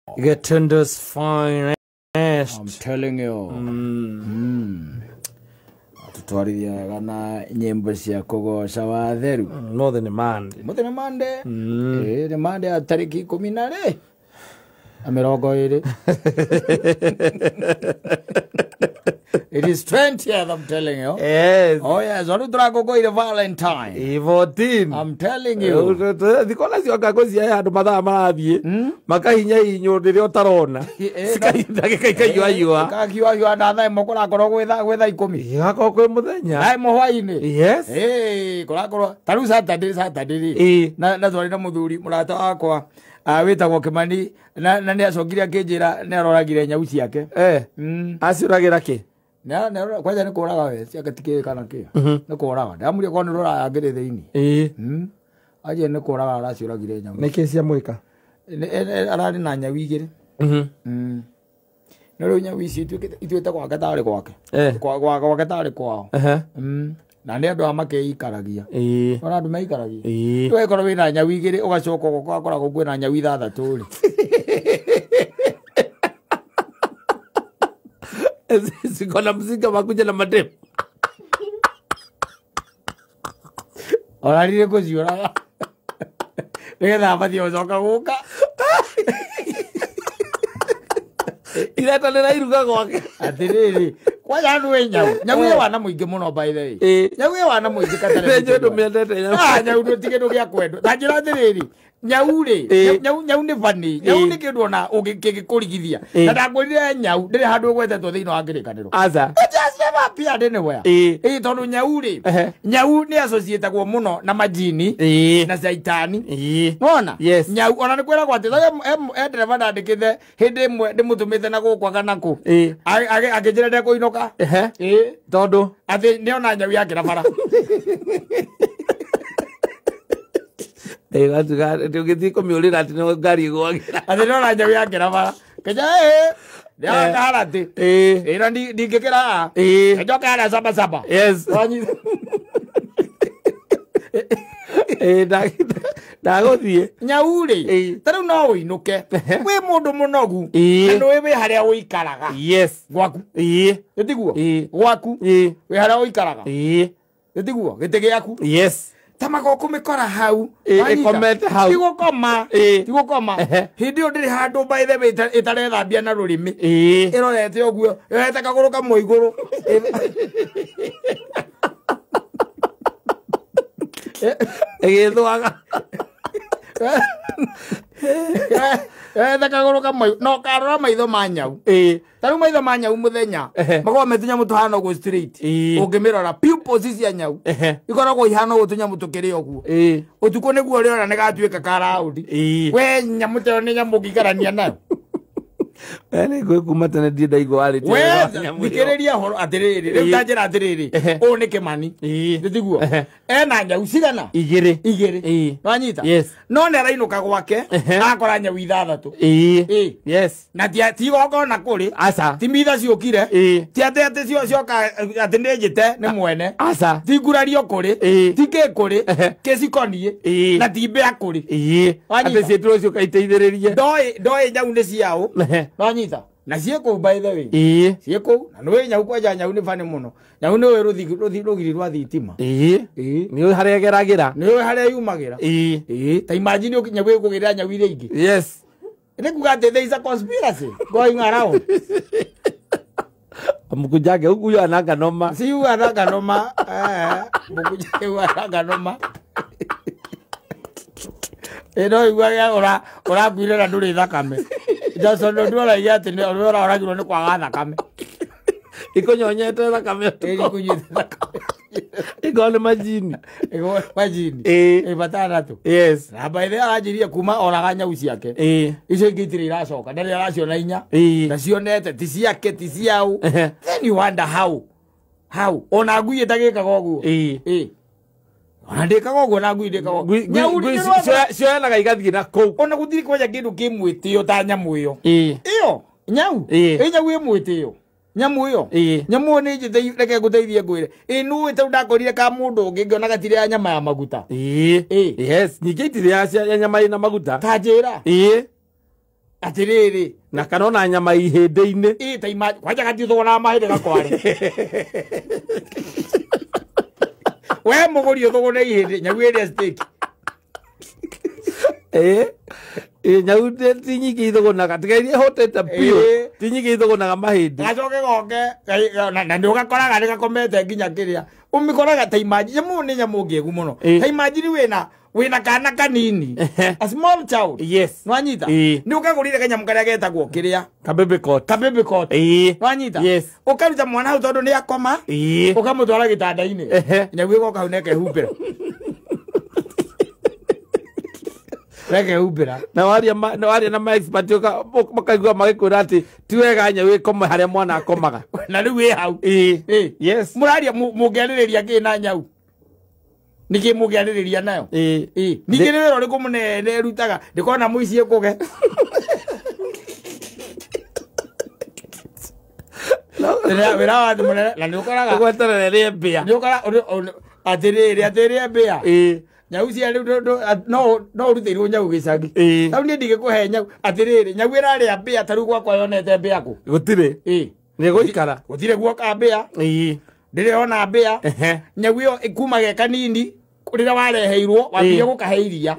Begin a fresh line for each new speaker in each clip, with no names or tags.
Gatundu's finest.
I'm telling you. Tutwarithia wega na nyĩmbo cia kũgoca wa theru.
Mothe nĩ Monday.
Mothe nĩ Monday. Ĩĩ nĩ Monday ya tarĩki ikũmi na rĩ na mĩrongo ĩrĩ. It is 20th, I'm telling you.
Yes.
Oh yes, rĩu tũrakũngũire Valentine.
Ĩ 14.
I'm telling you.
Thikũ nacio ngwĩciria andũ mathaa marathiĩ makahinyahinywo rĩrĩa ũtarona ndagĩka ikahiũahiũa
Ikahiũahiũa na thaa ĩmwe kũrakorwo gwĩ thaa ikũmi.
Igakorwo kwĩ mũthenya.
Thaa ĩmwe hwaĩ-inĩ.
Yes.
Ĩĩ, kũrakorwo ta rĩu Saturday rĩ.
Ĩĩ.
Na twarĩ na mũthuri mũrata wakwa wĩtagwo Kĩmani na nĩ acokire akĩnjĩra nĩ aroragire nyau ciake.
Aciũragĩra kĩ?
Kwanja nĩ kũraga we ciake ti kĩ kana kĩ. Nĩ kũraga. Ndamũria korwo nĩ rũraya ngĩrĩ thĩinĩ.
Ĩĩ.
Anjĩra nĩ kũraga araciũragire nyau.
Nĩkĩ ciamwĩka?
Ararĩ na nyau igĩrĩ. No rĩu nyau ici ituĩte gwake tarĩ gwake. Gwake tarĩ kwao. Na nĩ andũ a makĩikaragia. Ona andũ meikaragia.
Ĩĩ.
Ũgĩkorwo wĩna nyau igĩrĩ ũgacoka ũgakoragwo kwĩna nyau ithathatũ rĩ.
Ziko na mzinga makuja na mademu.
Orarire kũciũraga. Nĩgetha abathiĩ gũcoka gũka.
Iretanĩra iruga gwake.
Atĩrĩrĩ, kwanja andũ ĩ nyau. Nyau ĩ wana mũingĩ mũno by the way. Nyau ĩ wana mũingĩ katarĩ.
Nĩ njũĩ ndũmĩendete nyau.
Nyau ndũ ti kĩndũ gĩa kwendwo. Ta njĩra atĩrĩrĩ, nyau rĩ, nyau nĩ funny. Nyau nĩ kĩndũ ona kĩngĩkũrigithia. Na ndakwĩrire nyau ndĩrĩ handũ ĩgwetetwo thĩinĩ wa kĩrĩkanĩro.
Aca.
It just never appeared anywhere. Ĩĩ tondũ nyau rĩ, nyau nĩ associatagwo mũno na majini na caitani. Wona?
Yes.
Nyau ona nĩ kwĩragwo atĩ he ndereba ndandĩkĩte hĩndĩ ĩmwe ndĩmũtũmĩte na gũkũ kana kũ. Akĩnjĩra ndekũinũka. Ĩĩ.
Tondũ
atĩ nĩona nyau yakĩra bara.
Ũgĩthiĩ kũmĩũrĩra atĩ nĩ ngari ĩgwagĩra.
Atĩ nĩona nyau yakĩra bara. Kĩnja ĩĩ. Ndĩroka haratĩ.
Ĩĩ.
Ĩno ndingĩkĩra haha.
Ĩĩ.
Njoke harĩa saba saba.
Yes.
Wanyita.
Ĩĩ ndagũthiĩ.
Nyau rĩ, ta rĩu no ũinũke. Wĩ mũndũ mũnogu.
Ĩĩ.
Na nĩũĩ wĩ harĩa ũikaraga.
Yes.
Gwaku.
Ĩĩ.
Ĩtiguo?
Ĩĩ.
Gwaku.
Ĩĩ.
Wĩ harĩa ũikaraga.
Ĩĩ.
Ĩtiguo? Gĩtĩ gĩaku.
Yes.
Ta magokũmĩkora hau.
Ĩkomete hau.
Ti gũkoma.
Ĩĩ.
Ti gũkoma. Hĩndĩ ĩyo ndĩrĩ handũ by the way ĩtarethambia na rũrĩmĩ.
Ĩĩ.
Ĩrorete ũguo. Ĩrorete kagũrũ kamwe igũrũ.
Ĩgĩthwaga.
Ĩrorete kagũrũ kamwe. No karora maitho ma nyau.
Ĩĩ.
Ta rĩu maitho ma nyau mũthenya makoragwo me tũnyamũ tũhana ũguo straight. Ũngĩmĩrora pupils cia nyau ikoragwo ihana ũguo tũnyamũ tũkĩrĩ ũguo. Ũtukũ nĩguo ũrĩona nĩ gatuĩka ka round. We nyamũ ta ĩyo nĩ nyamũ ũngĩikarania nayo.
Nĩ ngũĩ kuma tene ndirĩ ndaigua warĩtie
We
ũhoro wa nyamũ ĩyo.
thikĩrĩria ũhoro atĩrĩrĩ, rĩu ta njĩra atĩrĩrĩ, ũyũ nĩ Kĩmani. Nĩtiguo? Ena nyau cigana?
Igĩrĩ.
Igĩrĩ.
Ĩĩ.
Nĩwanyita?
Yes.
No nĩ arainũka gwake, akora nyau ithathatũ.
Ĩĩ.
Ĩĩ.
Yes.
Na ti igongona kũrĩ.
Aca.
Ti mitha ciũkire.
Ĩĩ.
Ti atĩ cioka atĩ nĩ njĩte nĩ mwene.
Aca.
Ti ngurario kũrĩ.
Ĩĩ.
Ti kĩ kũrĩ. Kĩcikoniĩ.
Ĩĩ.
Na ti mbĩa kũrĩ.
Ĩĩ.
Wanyita?
Atĩ ciĩtirwo ciũka iteithĩrĩrie.
Ndoĩ nyau nĩ ciaũ. Nĩwanyita? Na ciĩ kũu by the way.
Ĩĩ.
Ciĩ kũu. Na nĩũĩ nyau kwanja nyau nĩ bani mũno. Nyau nĩũĩ rũgiri rwa thitima.
Ĩĩ.
Ĩĩ.
Nĩũĩ harĩa ĩgeragĩra.
Nĩũĩ harĩa yumagĩra.
Ĩĩ.
Ĩĩ. Ta imagine nyau ĩkũgĩrĩra nyau iria ingĩ.
Yes.
Nĩ kuga atĩ there is a conspiracy going around.
Mkujage huku huyo ananga noma.
Si huyu ananga noma. Mkujage huyu ananga noma. Ĩno iguaga ũrakuire na ndũrĩ thakame. Johnson ndũraiga atĩ nĩ ũroragirwo nĩ kwaga thakame.
Ikũnyonyete thakame
Ĩĩ, ikũnyuĩte thakame.
Ĩkorwo nĩ majini.
Ĩkorwo nĩ majini.
Ĩĩ.
Ĩĩ, matandatũ.
Yes.
Na by the way aranjĩrire kuma oraga nyau ciake.
Ĩĩ.
Icio ingĩ itirĩ iracoka. Ndarĩ araciona inya.
Ĩĩ.
Na cionete ti ciake ti ciao. Then you wonder how. How? Ona ngui ĩtagĩkaga ũguo.
Ĩĩ.
Ĩĩ. Ona ndĩkaga ũguo na ngui ndĩkaga ũguo. Nyau
Ngui
nĩ
cioyanaga igathiĩ na kũu.
Ona gũtirĩ kwanja kĩndũ kĩ mwĩtĩo ta nyamũ ĩyo.
Ĩĩ.
Ĩyo nyau.
Ĩĩ.
Ĩ nyau ĩ mwĩtĩo. Nyamũ ĩyo.
Ĩĩ.
Nyamũ ĩyo nĩ njĩte reke ngũteithie ngwĩre. Ĩ nũĩ tondũ ndakorire ka mũndũ ũngĩ ngĩona gatirĩ nyama ya maguta.
Ĩĩ.
Ĩĩ.
Yes. Ningĩ itirĩ ya nyama ĩna maguta.
Ta njĩra.
Ĩĩ.
Atiriri
na kana ona nyama ihĩndĩ-inĩ.
Ĩ ta ima kwanja gatithũgũnaga mahĩndĩ gakware. We mũgũri ũthũgũne ihĩndĩ nyau ĩrĩa steak.
Nyau ti nyingĩ ithũgũnaga tiga iria ihũtĩte biũ ti nyingĩ ithũgũnaga mahĩndĩ.
Gacoke goke na nĩ ũgakoraga nĩ gakomete nginya kĩrĩa ũmĩkoraga ta imagine nyamũ nĩ nyamũ ngĩgu mũno. Ta imagine wĩna kana kanini, a small child.
Yes.
Nwanyita nĩ ũkagũrire kanyamũ karĩa getagwo kĩrĩa
kabebe coat.
Kabebe coat. Nwanyita ũkaruta mwana hau tondũ nĩ akoma ũkamũtwara gĩtanda-inĩ nyau ĩgoka hau na ĩkehumbĩra. Rekehumbĩra.
Na waria na ma expert makaigua magĩkwĩra atĩ ti wega nyau ĩkome harĩa mwana akomaga.
Na rĩu ĩ hau.
Yes.
Mũraria mũngĩarĩrĩria kĩ na nyau? Nĩkĩ mũngĩarĩrĩria nayo? Ningĩ nĩ wĩra ũrĩkũ mũnene ĩrutaga ndĩkona mũici ĩkũge. Wĩra wa mũnene na nĩ ũkoraga
ũgweterera ĩrĩe mbĩa.
Nĩ ũkoraga atĩrĩrĩ atĩrĩe mbĩa. Nyau cia rĩu no ũrutĩirwo nyau gĩcagi. Rĩu niĩ ndingĩkũhe nyau atĩrĩrĩ nyau ĩrarĩa mbĩa ta rĩu gwakwa yonete mbĩa kũ?
Gũtirĩ. Nĩ gũikara.
Gũtirĩ guoka mbĩa. Ndĩrĩ ona mbĩa. Nyau ĩyo kuma ge kanini rĩrĩa wareheirwo wambire gũkahe iria.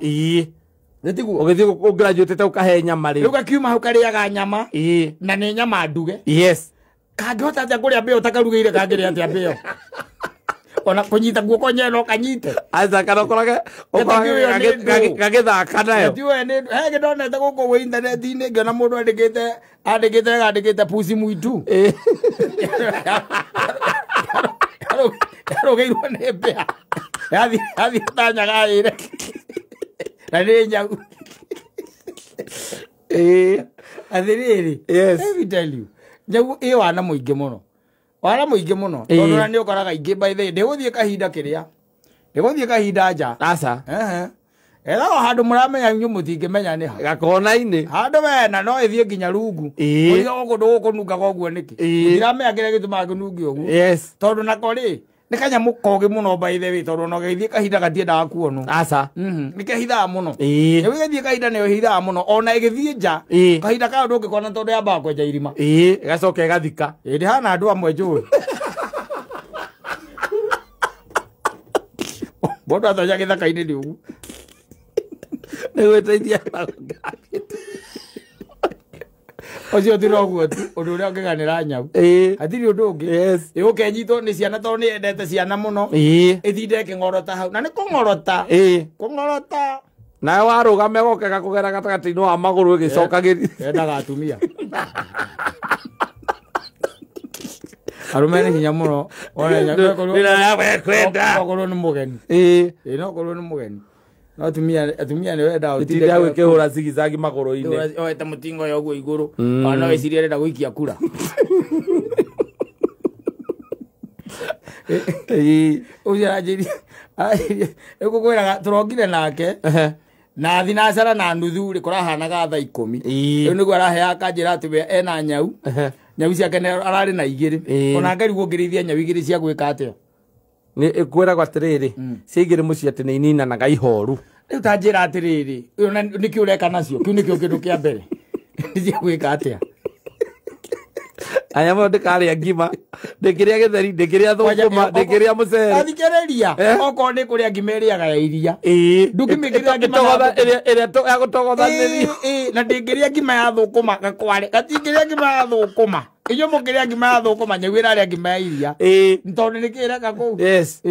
Nĩtiguo?
Ũgĩthiĩ ũgraduate ũkahe nyama rĩ.
Rĩu gakiuma hau karĩaga nyama. Na nĩ nyama nduge.
Yes.
Kangĩhota atĩa kũrĩa mbĩa ũtakarugĩire kangĩrĩa atĩa mbĩa? Ona kũnyita guoko nyewe no kanyite.
Aca kana ũkorage gagĩthaka nayo.
Tiwe nĩ he gĩndonete gũkũ gwĩ intaneti-inĩ ngĩona mũndũ andĩkĩte pusi mwitu. Yarũgĩirwo nĩ mbĩa. Yathiĩ ta nyaga ĩre. Na nĩ nyau. Atĩrĩrĩ.
Yes.
Let me tell you. Nyau ĩ wana mũingĩ mũno. Wara mũingĩ mũno tondũ na nĩ ũkoraga ingĩ by the way ndĩgũthiĩ kahinda kĩrĩa ndĩgũthiĩ kahinda nja.
Aca.
Ethagwo handũ mũramenya inyuĩ mũtingĩmenya nĩ ha.
Gakona-inĩ.
Handũ wena no ĩthiĩ nginya rungu. Ũrĩa gũkũ gũkũnungaga ũguo nĩkĩ? Mũtiramenya kĩrĩa gĩtũmaga kĩnunge ũguo.
Yes.
Tondũ nako rĩ nĩ kanyamũ kogĩ mũno by the way tondũ ona gagĩthiĩ kahinda gatiendaga kuonwo.
Aca.
Nĩ kehithaga mũno. Nyau ĩgĩthiĩ kahinda nĩyo ĩhithaga mũno ona ĩgĩthiĩ nja kahinda kayo ndũngĩkona tondũ yambaga kwenja irima.
Ĩgacoka ĩgathika.
Ndĩhana andũ amwe njũĩ. Mũndũ atonya gĩthaka-inĩ nĩ ũguo.
Nĩ gwĩteithia.
Ũcio ti noguo tu ũndũ ũrĩa ũngĩganĩra nyau. Hatirĩ ũndũ ũngĩ. Ĩgũka ĩnyitwo nĩ ciana tondũ nĩ yendete ciana mũno. Ĩtinde ĩkĩng'orota hau. Na nĩ kũng'orota. Kũng'orota.
Nawe warũgama ĩgoka ĩgakũgera gatagatĩ-inĩ wa magũrũ ĩgĩcokagĩria.
Yendaga atumia. Arũme nĩ hinya mũno. Okorwo nĩ mũgeni. No okorwo nĩ mũgeni. No atumia nĩ wendaga
ũtinde gwĩkĩhũra zigizagi magũrũ-inĩ.
Oete mũtingo ũyũ ũguo igũrũ. Ona no wĩcirie arenda gũikia kura. Ũcio aranjĩria ĩgũkwĩraga tũrokire nake na thinacara na nuthu rĩ kũrahanaga thaa 10. Rĩu nĩguo araheaga akanjĩra atĩ we ena nyau. Nyau ciake ararĩ na 2. Ona ngarigwo ngĩrĩithia nyau 2 cia gwĩka atĩa.
Nĩ ĩkwĩragwo atĩrĩrĩ cia 2 mũciĩ atĩ nĩ ininanaga ihoru.
Rĩu ta njĩra atĩrĩrĩ nĩkĩ ũreka nacio kĩu nĩkĩo kĩndũ kĩa mbere. Nĩ cia gwĩka atĩa?
Aya mũno ndĩkarĩa ngima ndĩkĩrĩa gĩtheri ndĩkĩrĩa thũkũma ndĩkĩrĩa mũcere.
Athikĩrĩria okorwo nĩ kũrĩa ngima ĩrĩaga ya iria. Ndũngĩmĩkĩrĩra ngima
ĩrĩa ya gũtogothanĩrio.
Na ndĩngĩrĩa ngima ya thũkũma gakware gatingĩrĩa ngima ya thũkũma. Inyuĩ mũkĩrĩa ngima ya thũkũma nyau ĩrarĩa ngima ya iria. Tondũ nĩkĩ ĩreka kũu?
Yes.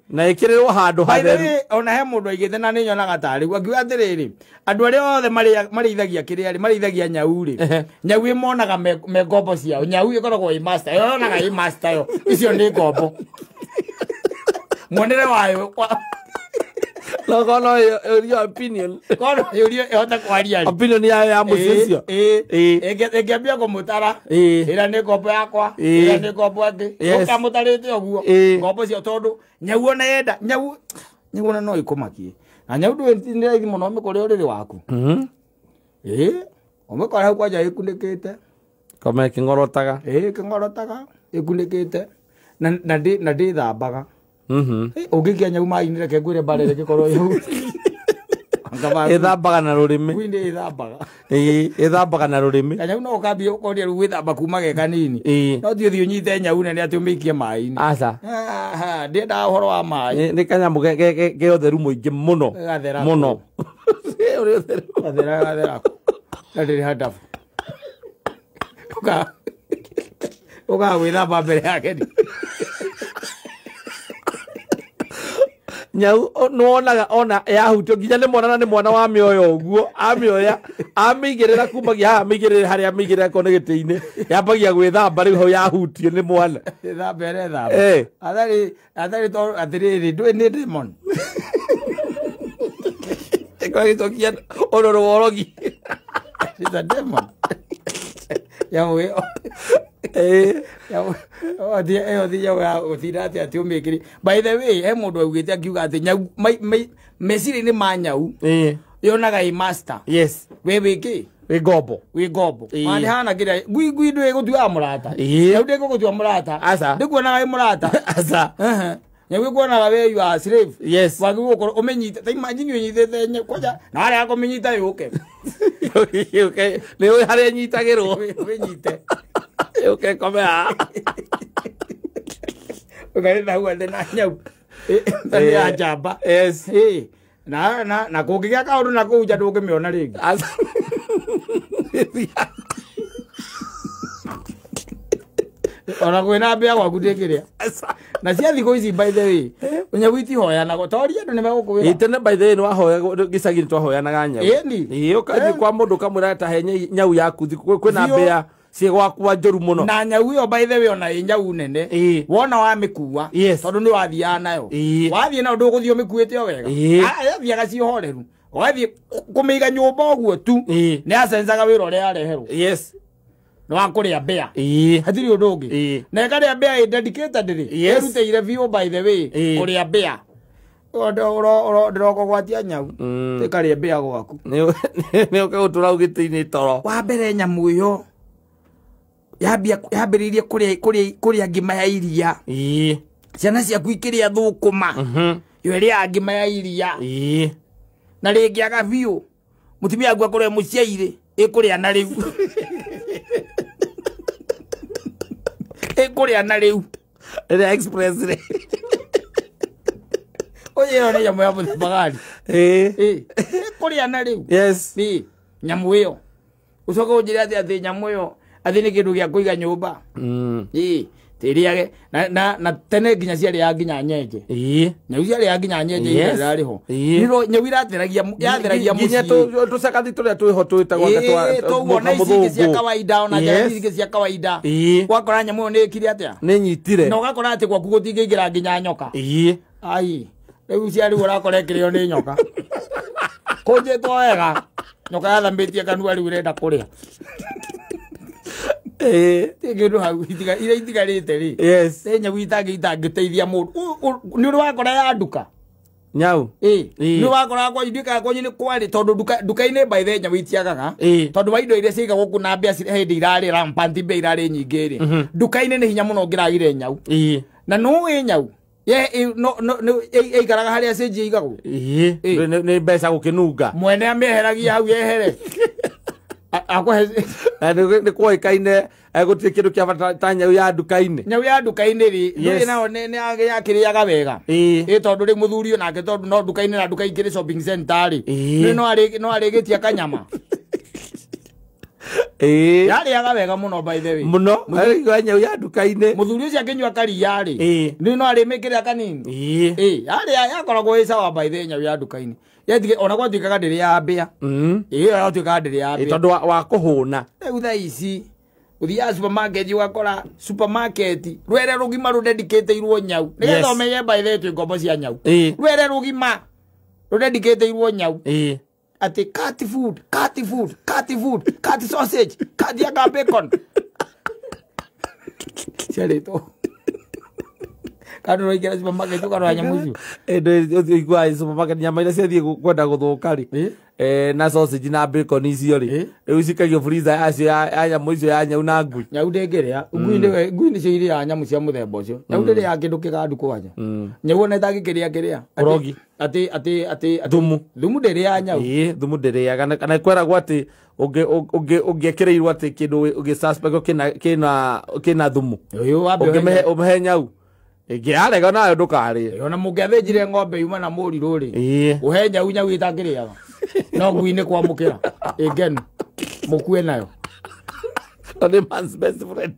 Na ĩkĩrĩrwo handũ hatheru.
Ona he mũndũ aigĩte na nĩ nyonaga tarĩ akiuga atĩrĩrĩ andũ arĩa othe marĩithagia kĩrĩa rĩ marĩithagia nyau rĩ nyau ĩmonaga me ngombo ciao. Nyau ĩkoragwo ĩ master yonaga ĩ master yo icio nĩ ngombo. Muonere wayo
No kono your opinion.
Kono yũrio ĩhote kwaria rĩ.
Opinion ya mũciĩ ũcio.
Ĩngĩambia kũmũtara ĩra nĩ ngombo yakwa ĩra nĩ ngombo ĩngĩ ũkamũtarĩte ũguo ngombo cio tondũ nyau ona yenda nyau ona no ĩkũmakie na nyau ndũĩ nĩ raithi mũno ũmĩkore ũrĩrĩ waku. Ũmĩkore hau kwanja ĩkunĩkĩte.
Kome ĩkĩng'orotaga.
Ĩkĩng'orotaga ĩkunĩkĩte na ndĩthambaga. Ũngĩikia nyau maĩ-inĩ reke ngwĩre mbara ĩrĩa ĩngĩkorwo ĩ hau.
Ĩthambaga na rũrĩmĩ.
Ngui nĩ ĩthambaga.
Ĩĩ, ĩthambaga na rũrĩmĩ.
Kanyau no ũkambia ũkoria rĩu gwĩthamba kuma ge kanini.
Ĩĩ.
No ti ũthiĩ ũnyite nyau nene atĩ ũmĩikie maĩ-inĩ.
Aca.
Aha, ndiendaga ũhoro wa maĩ.
Nĩ kanyamũ ke ũtheru mũingĩ mũno.
Gathera
Mũno. Ũrĩ ũtheru.
Gathera gathera. Na ndĩrĩ handabu. Ũka ũkaga gwĩthamba mbere yake ni.
Nyau nĩwonaga ona yahutio nginya nĩ mwana na nĩ mwana wa mĩoyo ũguo amĩoya amĩigĩrĩra kumagia haha amĩigĩrĩre harĩa amĩigĩrĩra korwo nĩ gĩtĩ-inĩ yambagia gwĩthamba rĩu hau yahutio nĩ mwana.
Ĩthamba ĩrethamba.
Eh.
Atharĩ atharĩ to atĩrĩrĩ ndũĩ nĩ demon.
Ĩgagĩcokia ũrũrũ wa ũrogi.
It's a demon. Nyamũ ĩyo.
Ĩĩ.
Ĩyo ti nyau ya gũtinda atĩ atĩ ũmĩkĩre. By the way, he mũndũ augĩte akiuga atĩ nyau meciria-inĩ ma nyau
Ĩĩ.
yonaga ĩ master.
Yes.
We wĩ kĩ?
Wĩ ngombo.
Wĩ ngombo.
Ĩĩ.
Ona ndĩhana kĩrĩa ngui ngui ndũĩ gũtuaga mũrata.
Ĩĩ.
Nyau ndĩgũgũtua mũrata.
Aca.
Ndĩkuonaga wĩ mũrata.
Aca.
Ehe. Nyau ĩkuonaga we you are slave.
Yes.
Wagĩrĩirwo gũkorwo ũmĩnyite. Ta imagine ũnyitĩte nyau kwanja na warega kũmĩnyita yũke.
Yũke nĩ ũĩ harĩa ĩnyitagĩrwo.
Ũmĩnyite.
Yũke ĩkome haha.
Ũkarĩ hau atĩ na nyau. Ta nĩ ya njamba.
Yes.
Ĩĩ. Na na na kũngĩgĩa kaũndũ na kũu nja ndũngĩmĩona rĩngĩ.
Aca.
Ona kwĩna mbĩa gwaku ndĩngĩrĩa.
Aca.
Na cia thikũ ici by the way, nyau itihoyanaga. Toria andũ nĩmegũkwĩra.
Ĩĩ tene by the way nĩwahoyagwo gĩcagi-inĩ twahoyanaga nyau.
Ĩni.
Ĩĩ ũkathiĩ kwa mũndũ ũkamwĩra ta he nyau yaku kwĩna
Biũ.
mbĩa ciĩ gwakwa njũru mũno.
Na nyau ĩyo by the way ona ĩ nyau nene.
Ĩĩ.
Wona wamĩkua.
Yes.
Tondũ nĩ wathiaga nayo.
Ĩĩ.
Wathiĩ nayo ndũgũthiĩ ũmĩkuĩte o wega.
Ĩĩ.
Yathiaga ciĩ horeru. Ũgathiĩ kũmĩiga nyũmba ũguo tu.
Ĩĩ.
Nĩ yacenjaga wĩra ũrĩa yareherwo.
Yes.
Nĩ wa kũrĩa mbĩa.
Ĩĩ.
Hatirĩ ũndũ ũngĩ.
Ĩĩ.
Na ĩkarĩa mbĩa ĩ dedicated rĩ.
Yes.
Ĩrutĩire biũ by the way
Ĩĩ.
kũrĩa mbĩa. Ndĩrokũgwatia nyau. Ĩkarĩa mbĩa gwaku.
Nĩ ũke gũtũra hau gĩtĩ-inĩ toro.
Wa mbere nyamũ ĩyo yambĩrĩirie kũrĩa ngima ya iria.
Ĩĩ.
Ciana ciaku ikĩrĩa thũkũma. Yo ĩrĩaga ngima ya iria.
Ĩĩ.
Na rĩngĩaga biũ mũtumia waku akorwo e mũciairĩ ĩkũrĩa na rĩu. Ĩkũrĩa na rĩu.
Ĩrĩa express rĩ.
Ũyũ ĩyo nĩ nyamũ ya mũthemba gani?
Ĩĩ.
Ĩĩ. Ĩkũrĩa na rĩu.
Yes.
Ĩĩ. Nyamũ ĩyo. Ũcoke ũnjĩre atĩ atĩ nyamũ ĩyo atĩ nĩ kĩndũ gĩa kũiga nyũmba. Ĩĩ. Tĩrĩage na na tene nginya ciarĩaga nginya nyenje.
Ĩĩ.
Nyau ciarĩaga nginya nyenje
Yes.
iria irarĩ ho.
Ĩĩ.
Nĩ nyau iratheragia yatheragia
Nginya
mũciĩ.
tũcakathi tũrĩa twĩho twĩtagwo
Ĩĩ, tũguo na ici ingĩ cia kawaida ona
Yes.
njara ingĩ cia kawaida.
Ĩĩ.
Wakora nyamũ ĩyo nĩ ĩkire atĩa?
Nĩ nyitire.
Na ũgakora atĩ gwaku gũtingĩingĩra nginya nyoka.
Ĩĩ.
Ai. Rĩu cia rĩu ũrakora ĩkĩrĩo nĩ nyoka. Kũnjĩtwo wega. Nyoka yathambĩtie kanua rĩu ĩrenda kũrĩa.
Ĩĩ.
Ti kĩndũ hau iria itigarĩte rĩ.
Yes.
Nĩ nyau itangĩteithia mũndũ. Nĩ ũrĩ wakora ya nduka?
Nyau.
Ĩĩ.
Ĩĩ.
Nĩ wakora kwanyu nduka kwanyu nĩ kwarĩ tondũ nduka-inĩ by the way nyau itiagaga.
Ĩĩ.
Tondũ wa indo iria ciigagwo kũu na mbĩa hĩndĩ irarĩ rampant mbĩa irarĩ nyingĩ rĩ. Nduka-inĩ nĩ hinya mũno ũngĩragire nyau.
Ĩĩ.
Na nũĩ nyau? Ye no no ĩikaraga harĩa cĩnji ĩigagwo.
Ĩĩ. Nĩ mbeca gũkĩnunga.
Mwene amĩeheragia hau yehere. Akũhe
Nĩ kwoĩkaine gũtirĩ kĩndũ kĩa bata ta nyau ya nduka-inĩ.
Nyau ya nduka-inĩ rĩ,
Yes.
ndũĩ nayo nĩ yakĩrĩaga wega.
Ĩĩ.
Ĩĩ tondũ rĩu mũthuri ũyũ nake tondũ no nduka-inĩ na nduka ikĩrĩ shopping center rĩ.
Ĩĩ.
Nĩ no arĩgĩtia kanyama.
Ĩĩ.
Yarĩaga wega mũno by the way.
Mũno. Arĩigua nyau ya nduka-inĩ.
Mũthuri ũcio akĩnyua karia rĩ.
Ĩĩ.
Nĩ no arĩmĩkĩrĩa kanini.
Ĩĩ.
Ĩĩ, yarĩa yakoragwo ĩ sawa by the way nyau ya nduka-inĩ. Yetige ona gwatuĩkaga ndĩrĩ ya mbĩa. Ĩĩ yatuĩkaga ndĩrĩ ya
Ĩĩ
mbĩa.
tondũ wa kũhũna.
Rĩu thaa ici ũthiaga supermarket ũgakora supermarket rwere rũgima rũdedicatĩirwo nyau. Nĩgetha
Yes.
ũmenye by the way twĩ ngombo cia nyau.
Ĩĩ.
Rwere rũgima rũdedicatĩirwo nyau.
Ĩĩ.
Atĩ cat food, cat food, cat food, cat sausage, cat aka bacon. Ciarĩtwo. Kana ũraingĩra supermarket ũkarora nyamũ icio.
Ĩndũ supermarket nyama iria ciathiĩ kwenda gũthũka rĩ, na sausage na bacon icio rĩ, rĩu cikagio freezer yacio ya nyamũ icio ya nyau na ngui.
Nyau ndĩngĩrĩa. Ngui nĩcio irĩaga nyamũ cia mũthemba ũcio. Nyau ndĩrĩaga kĩndũ kĩgandu kwanja. Nyau ona ĩtangĩkĩrĩa kĩrĩa.
Ũrogi.
Atĩ
Thumu.
Thumu ndĩrĩaga nyau.
Ĩĩ, thumu ndĩrĩaga. Kana kwĩragwo atĩ ũngĩekĩrĩirwo atĩ kĩndũ ũngĩ suspect kĩna thumu. Ũngĩmĩhe ũmĩhe nyau. Ĩngĩarega nayo ndũkarĩe.
Ona mũngĩathĩnjire ng'ombe yuma na mũrirũ rĩ, ũhe nyau nyau ĩtangĩrĩaga. No ngui nĩ kwamũkĩra. Ĩngenu. Mũkue nayo.
Nĩ man's best friend.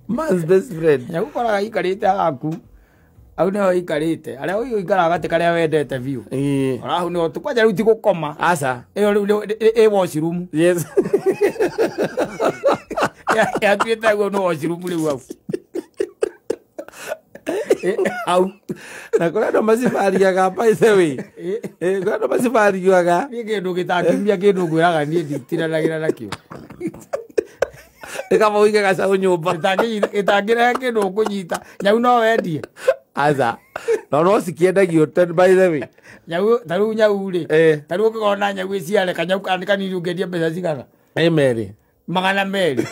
Man's best friend.
Nyau ũkoraga ikarĩte haku. Au nĩho ikarĩte. Arĩa ũikaraga gatĩ karĩa wendete biũ. Ona hau nĩho kwanja rĩu ti gũkoma.
Aca.
Ĩyo rĩu ĩ washroom.
Yes.
Yatuĩte guo nĩ washroom rĩu hau. Au.
Na kũrĩ andũ macibariaga by the way. Kũrĩ andũ macibariaga.
Niĩ kĩndũ gĩtangiumia kĩndũ ngwĩraga niĩ nditiranagĩra nakĩo.
Nĩ kaba ũige gacaũ nyũmba.
Gĩtangĩrehe kĩndũ ũkũnyita. Nyau no wendie.
Aca. No cikĩendagio by the way.
Nyau ta rĩu nyau rĩ. Ta rĩu ũngĩkorwo na nyau ĩciare kanyau kanini ũngĩendia mbeca cigana?
Ĩ merĩ.
200.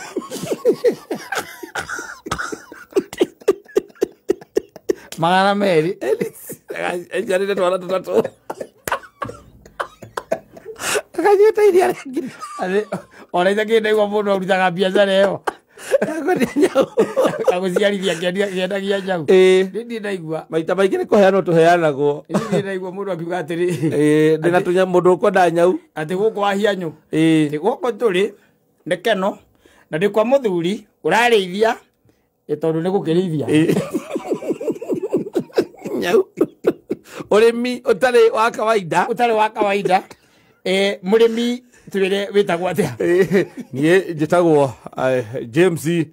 200.
Eciarĩte twana tũtatũ. Akanyuĩte iria rĩa ngiri.
Ona itakĩrĩ ndaigua mũndũ arutaga biacara ĩyo.
Akwendia nyau.
Agũciarithia akĩendagia nyau. Niĩ ndirĩ ndaigua.
Maita maingĩ nĩ kũheanwo tũheanagwo.
Niĩ ndirĩ ndaigua mũndũ akiuga atĩrĩ.
Ndĩna tũnya mũndũ ũkwenda nyau.
Atĩ gũkũ Wahianyũ. Atĩ gũkũ tũrĩ nĩ Keno na ndĩ kwa mũthuri ũrarĩithia tondũ nĩ gũkĩrĩithia.
Nyau. Ũrĩmi ũtarĩ wa kawaida.
Ũtarĩ wa kawaida. Mũrĩmi twĩre wĩtagwo atĩa?
Niĩ njĩtagwo James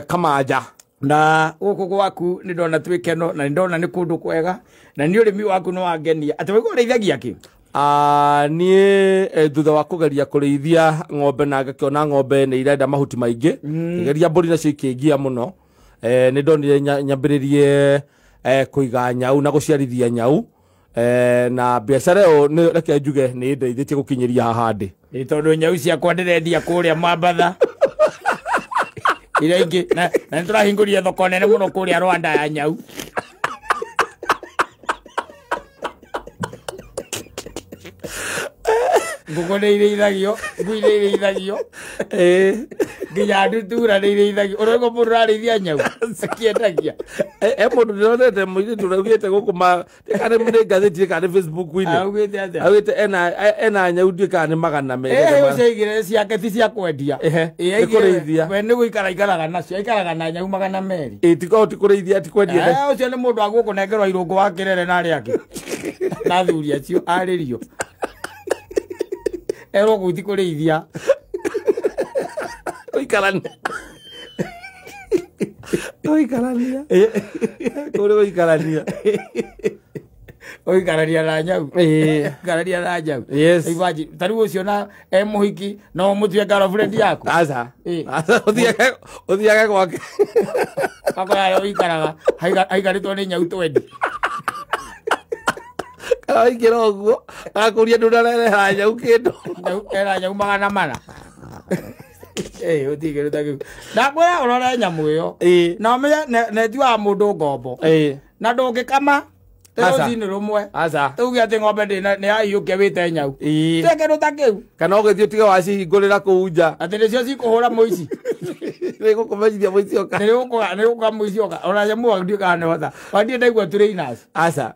Kamaja.
Na gũkũ gwaku nĩ ndona twĩ Keno na nĩ ndona nĩ kũndũ kwega na nĩ ũrĩmi waku nĩ wangenia. Atĩ waigua ũrĩithagia kĩ?
Niĩ thutha wa kũgeria kũrĩithia ng'ombe na ngakĩona ng'ombe nĩ irenda mahuti maingĩ, ngĩgeria mbũri nacio ikĩngia mũno. Nĩ ndonire nyambĩrĩrie kũiga nyau na gũciarithia nyau. Na biacara ĩyo nĩ reke njuge nĩ ĩndeithĩtie gũkinyĩria haha ndĩ.
Nĩ tondũ nyau ciakwa ndĩrendia kũrĩa Mambatha. Iria ingĩ na nĩ tũrahingũrire thoko nene mũno kũrĩa Rwanda ya nyau. Ngũkũ nĩ irĩithagio, ngui nĩ irĩithagio. Nginya ndutura nĩ irĩithagio. Ũraigua mũndũ ũrarĩithia nyau akĩendagia.
Mũndũ ndĩronete mũirĩtu ũraugĩte gũkũ kana nĩ ngathĩti kana nĩ Facebook-inĩ.
Augĩte atĩa?
Augĩte ena nyau ndiũĩ kana nĩ 200.
Ũcio aigire ciake ti cia kwendia.
Nĩ kũrĩithia.
We nĩ gũikara aikaraga nacio, aikaraga na nyau 200.
Ti kũrĩithia ti kwendia.
Ũcio nĩ mũndũ wa gũkũnengerwo irũngũ wa kĩrere na arĩa angĩ. Na athuri acio arĩrio. Erwo kũu ti kũrĩithia.
Gũikarania. Gũikarania. Kũrĩ gũikarania.
Ũikarania na nyau. Ũikarania na nyau.
Yes.
Imagine, ta rĩu ũcio na e mũhiki no ũmũtue girlfriend yaku.
Aca. Aca ũthiage gwake.
Akora harĩa ũikaraga haikarĩtwo nĩ nyau 20.
Kana waingĩra ũguo agakũria ndũnarehera nyau kĩndũ.
Nyau ena nyau 400. Ũtige kĩndũ ta kĩu. Ndakwĩra ũrore nyamũ ĩyo. Na ũmenye nĩ ĩtuaga mũndũ ngombo. Na ndũngĩkama rũcinĩ rũmwe.
Aca.
Tuge atĩ ng'ombe nĩ yaiyũkia wĩte nyau. Tiga kĩndũ ta kĩu.
Kana ũgĩthiĩ ũtige wacihingũrĩra kũu nja.
Atĩ nĩcio cikũhũra mũici.
Nĩ gũkũmenyithia mũici oka.
Nĩ gũka mũici oka. Ona nyamũ ĩyo ndiũĩ kana nĩ hota. Ona ndirĩ ndaigua trainers.
Aca.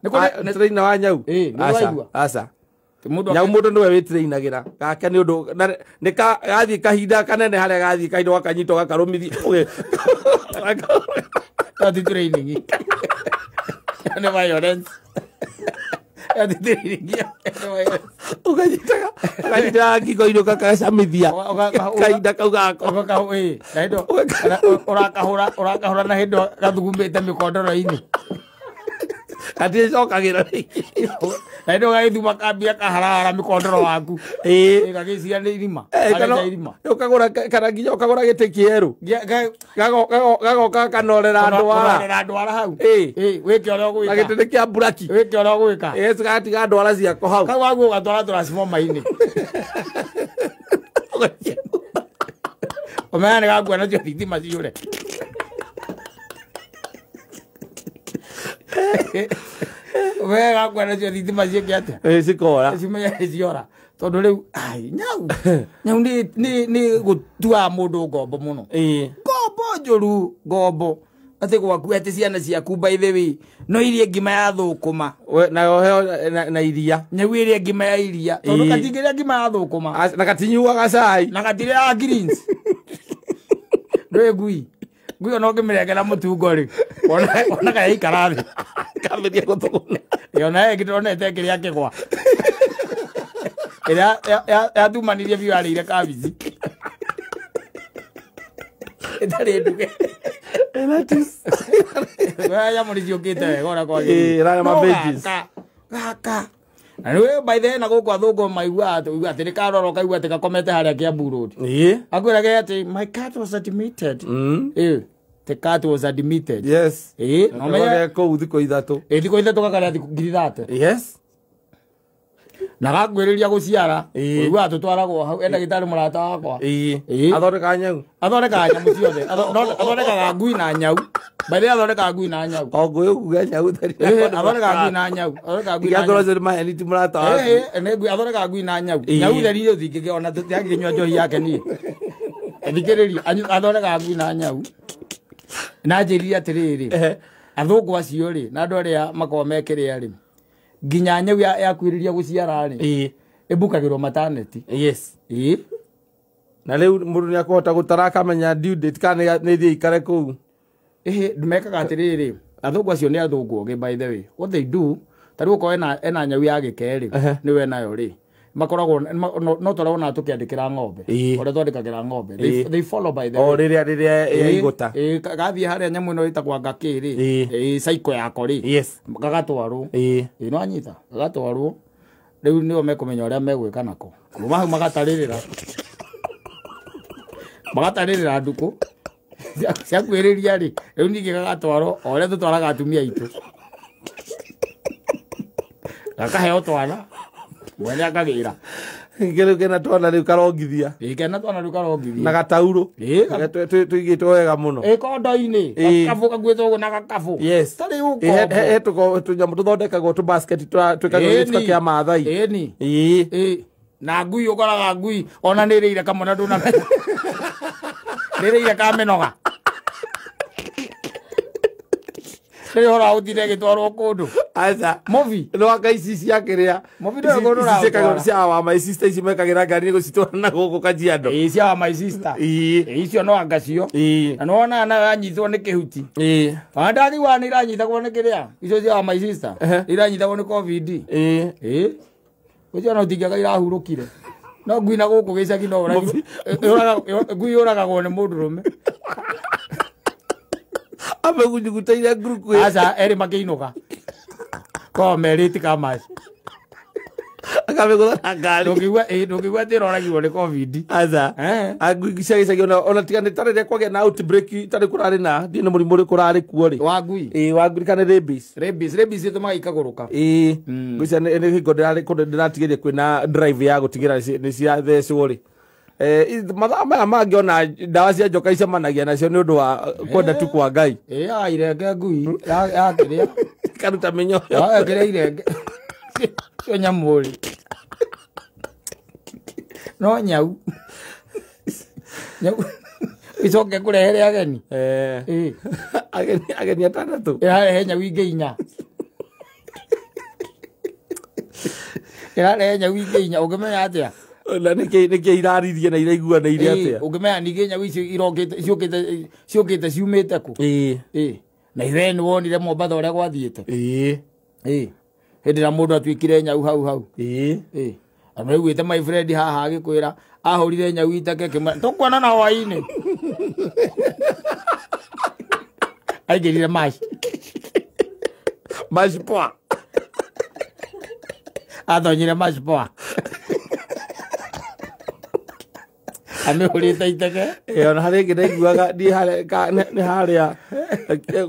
Trainer wa nyau.
Nĩ waigua.
Aca. Nyau mũndũ nĩwe wĩtrainagĩra. Gake nĩ ũndũ nĩ gathiĩ kahinda kanene harĩa gathiĩ kahinda gakanyitwo gakarũmithio.
Ti training. Nĩ violence. Ti training.
Ũkanyitaga ngingo-inĩ ũgakacamithia kahinda kau gako.
Ũrakahũra na hĩndĩ gathugumĩte mĩkondoro-inĩ.
Gaticokagira
na ndio gagithuma kambia kaharahara mikondoro waku gagĩciria nĩ irima
kana irima ukagura kana nginya ukagura gĩtĩ kĩerũ gagoka kanorera ndwara
ndwara hau wĩke ũrĩa ũgwĩka
na gĩtĩ nĩ kĩa mburaki
wĩke ũrĩa ũgwĩka
gatiga ndwara ciako hau
kau waguo ũgatwara transformer-inĩ ũmenya nĩ gakua nacio thitima ciũre we gakua nacio thitima ciĩke atĩa
cikora
cimenye ciora tondu riu ai nyau nyau ni gutua mundu ngombo muno ngombo njuru ngombo ati gwaku ati ciana ciaku by the way no irie ngima ya thukuma
na yoheo na iria
nyau irie ngima ya iria tondu katingiria ngima ya thukuma
na katinyuaga cai
na katiria greens ndwe ngui ngui ona ũngĩmĩrengera mũtungo rĩ ona kayaikara thĩ
kambĩrĩria gũthũgũna
ona ĩngĩ kĩrĩa kĩgwa ĩrĩa yatumanirie biũ yarĩire kabici ĩtarĩ nduge nyamũ nĩ ciũkĩte wega ũrĩa kwagĩrĩire gaka na nĩ by the way na gũkũ athũngũ maiguaga atĩ nĩ karora ũkaigua atĩ gakomete harĩa Kiambu Road akwĩraga atĩ my cat was admitted the cat was admitted
yes
no menya
kũu thikũ ithatũ
thikũ ithatũ gakarĩa 30,000
yes
na gakwĩrĩria gũciara ũiguaga tũtwaragwo hau ndagĩtarĩ mũrata wakwa
athondekaga nyau
athondekaga nyamũ ciothe athondekaga ngui na nyau by the way athondekaga ngui na nyau
o ngui ũkuga nyau
athondekaga ngui na nyau athondekaga ngui na nyau
nĩ maheni ti mũrata waku
athondekaga ngui na nyau nyau theri ũthingĩke ona tũtiangĩnyua njohi yake niĩ thikĩrĩria athondekaga ngui na nyau na njĩrire atĩrĩrĩ athũngũ acio rĩ na andũ arĩa makoragwo mekĩrĩa rĩ nginya nyau yakwĩrĩria gũciara rĩ ĩbukagĩrwo maternity
yes na rĩu mũndũ nĩakũhota gũtara akamenya due date kana nĩ thiĩ ikare kũu
mekaga atĩrĩrĩ athũngũ acio nĩ athũngũ ogĩ by the way what they do ta rĩu okorwo ena nyau ya gĩke rĩ nĩwe nayo rĩ makoragwo no tũrona tũkĩandĩkĩra ng'ombe ũrĩa twandĩkagĩra ng'ombe they follow by the way
o rĩrĩa rĩrĩa igũta
gathiĩ harĩa nyamũ ĩno ĩtagwo ngakĩ rĩ cycle yako rĩ
yes
gagatwarwo no anyita gagatwarwo rĩu nĩo mekũmenya ũrĩa megwĩka nako kuma hau magatarĩrĩra ndukũ ciakwĩrĩria rĩ rĩu ningĩ gagatwarwo o ũrĩa tũtwaraga atumia aitũ gakaheo twana mwene akagĩra
kĩrĩu kĩna twana rĩu karongithia
kena twana rĩu karongithia
na gataurũ tũigĩtwo wega mũno
kondo-inĩ gakabũ kaguĩtwo ũguo na gakabũ
yes
tarĩ ũkombo
tũnyamũ tũthondekagwo tũ basket twĩkagĩrwo gĩcuka kĩa Maathai
ĩni na ngui ũkoraga ngui ona nĩ ĩrĩire kamwe na ndũnamenya nĩ ĩrĩire kamĩnoga nĩ ũhoro wa gũtinda ĩgĩtwarwo kũndũ
aca
movi
no anga ici cia kĩrĩa
movi ndũĩ kũndũ
ũratwara cia wa my sister ici mekagĩra ngari gũcitwara na gũkũ Kajiado
cia wa my sister icio no anga cio na nĩ wonaga nayo yanyitwo nĩ kĩhuti ona ndakĩiguaga nĩ iranyitagwo nĩ kĩrĩa icio cia wa my sister iranyitagwo nĩ covid ũcio ona ũtingĩaga irahurũkire no ngui na gũkũ gĩcagi no ngui yũragagwo nĩ mũndũrũme
amegunyugutaire nguruku
aca erĩ makĩinũka korwo merĩti kamaci
akamĩgũtha na ngari
ndũngĩigua atĩ ĩroragirwo nĩ covid
aca ngui cia gĩcagi ona tiga nĩ tarĩ rĩrĩa kwagĩa na outbreak tarĩ kũrarĩ na ndiũĩ nĩ mũrimũ ũrĩkũ ũrarĩ kuo rĩ
wa ngui
wa ngui kana rabies
rabies ĩtũmaga ikagũrũka
ngui cia nĩ hingo ndĩratigĩria kwĩna drive ya gũtigĩra nĩ ciathecwo rĩ mathaa maya mangĩ ona ndawa cia njoka icemanagia nacio nĩ ũndũ wa kwenda tu kwa Ngai
ya irenge ngui ya kĩrĩa
karuta mĩnyoyo
ya kĩrĩa irenge cio nyamũ rĩ no nyau nyau icoke kũrehere ageni
ageni atandatũ
ĩrarehe nyau ingĩ inya ĩrarehe nyau ingĩ inya ũngĩmenya atĩa
na nĩkĩ iraririe na iraiguanĩire atĩa
ũngĩmenya ningĩ nyau icio irokĩte ciũkĩte ciumĩte kũ na ithe nĩ wonire Mombatha ũrĩa gwathiĩte hĩndĩ ĩrĩa mũndũ atuĩkire nyau hau hau amaiguĩte my friend haha agĩkwĩra ahũrire nyau itake kĩmwe tũkuonana hwaĩ-inĩ aingĩrire maci
Macipoa.
Athonyire macipoa. Amĩhũrĩte iteke.
Ona harĩ ĩngĩ ndaiguaga niĩ nĩ harĩa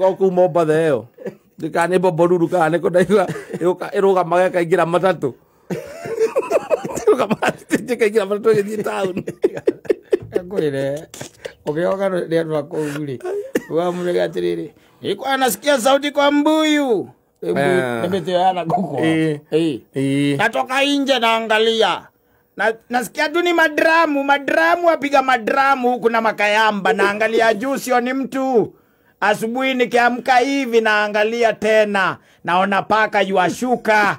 o kũu Mombatha ĩyo. Kana nĩ Bombolulu kana nĩ kũ ndaigua ĩrũgamaga ĩkaingĩra matatũ. Ĩrũgamaga ĩkaingĩra matatũ ĩgĩthiĩ taũni.
Ngwĩre ũkĩoka nĩ andũ a kũu rĩ, ũkamũrega atĩrĩrĩ, nilikuwa nasikia sauti kwa mbuyu. Nĩ mĩtĩ ĩyo ya nakũkũ. Natoka nje naangalia. Nasikia tu ni madramu apiga madramu huku na makayamba, naangalia juu sio ni mtu. Asubuhi nikiamka hivi naangalia tena, naona paka yuashuka.